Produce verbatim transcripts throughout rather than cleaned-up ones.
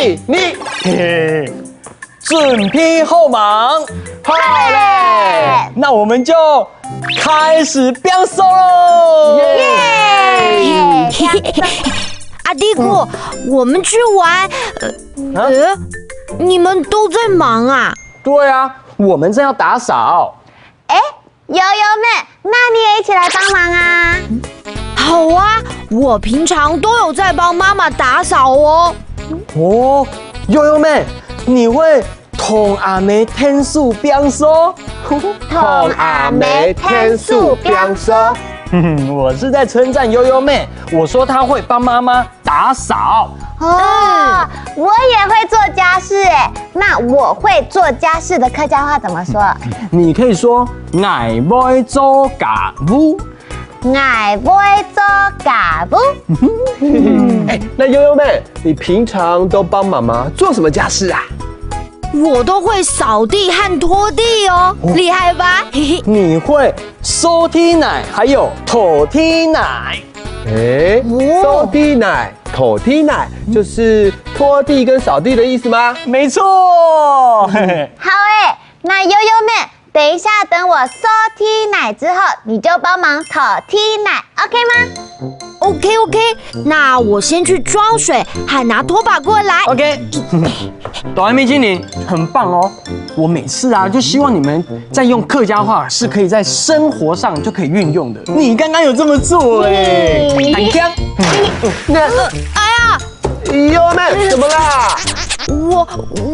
你，嘿嘿，準備好吂？好咧！那我們就開始變瘦囉！耶！阿弟哥，我們去玩。呃，啊？呃，你們都在忙啊？對啊，我們正要打掃。欸， 悠悠妹，那你也一起來幫忙啊！好啊，我平常都有在幫媽媽打掃哦。哦，悠悠妹，你會同阿姆𢯭手拚掃？同阿姆𢯭手拚掃？我是在稱讚悠悠妹，我說她會幫媽媽打掃。哦，我也會做家事欸。那我會做家事的客家話怎麼說？你可以說，𠊎會做家務。𠊎會做家務。欸，那悠悠妹，你平常都幫媽媽做什麼家事啊？我都會掃地和拖地哦，厲害吧？你會掃地泥還有拖地泥。欸，哦。掃地泥、拖地泥，就是拖地跟掃地的意思嗎？沒錯。好欸，那悠悠妹，等一下等我掃地泥之後，你就幫忙拖地泥，OK嗎？OK OK，那我先去裝水，還拿拖把過來。OK，短命精靈很棒哦。我每次啊，就希望你們在用客家話是可以在生活上就可以運用的。你剛剛有這麼做欸，很香。那，哎呀，悠妹，怎麼啦？我，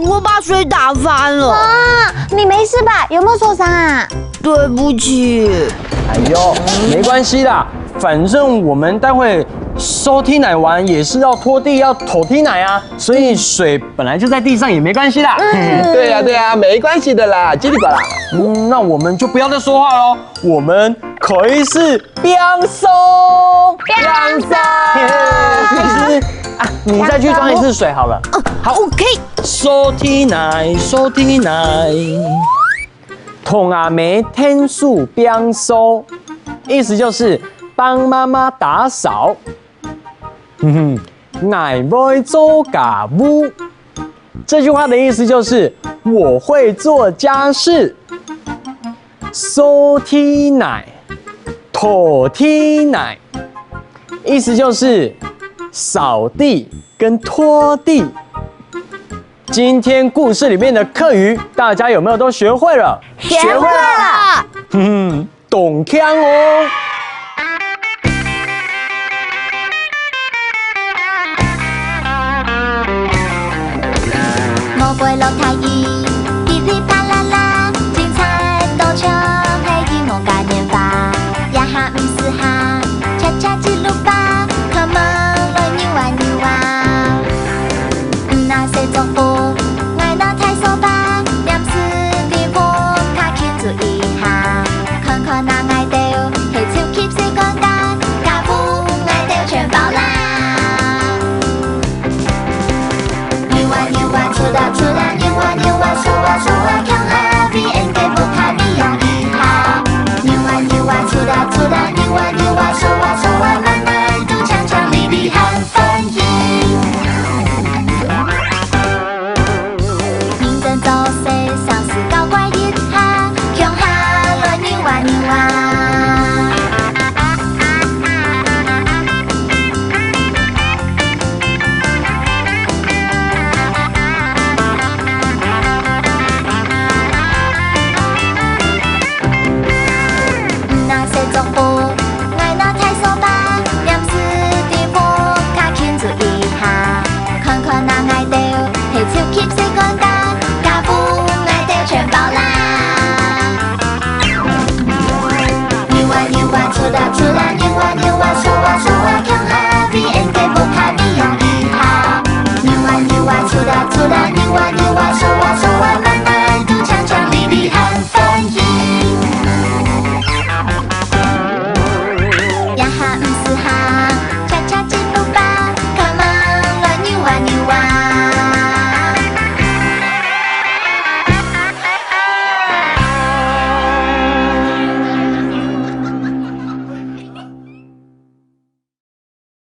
我把水打翻了。啊，你沒事吧？有沒有受傷啊？對不起。哎呦，沒關係啦，反正我們待會掃地泥完也是要拖地、要拖地泥啊，所以水本來就在地上，也沒關係啦。對呀，對呀，沒關係的啦，叽里呱啦。嗯，那我們就不要再說話了，我們開始拚掃。拚掃。嘿，其實啊，你再去裝一次水好了。好，OK。掃地泥，掃地泥。同阿姆𢯭手拚掃，意思就是幫媽媽打掃。嗯哼，𠊎會做家務。這句話的意思就是我會做家事。掃地泥、拖地泥，意思就是掃地跟拖地。今天故事裡面的客語，大家有沒有都學會了？學會了。嗯，當慶哦！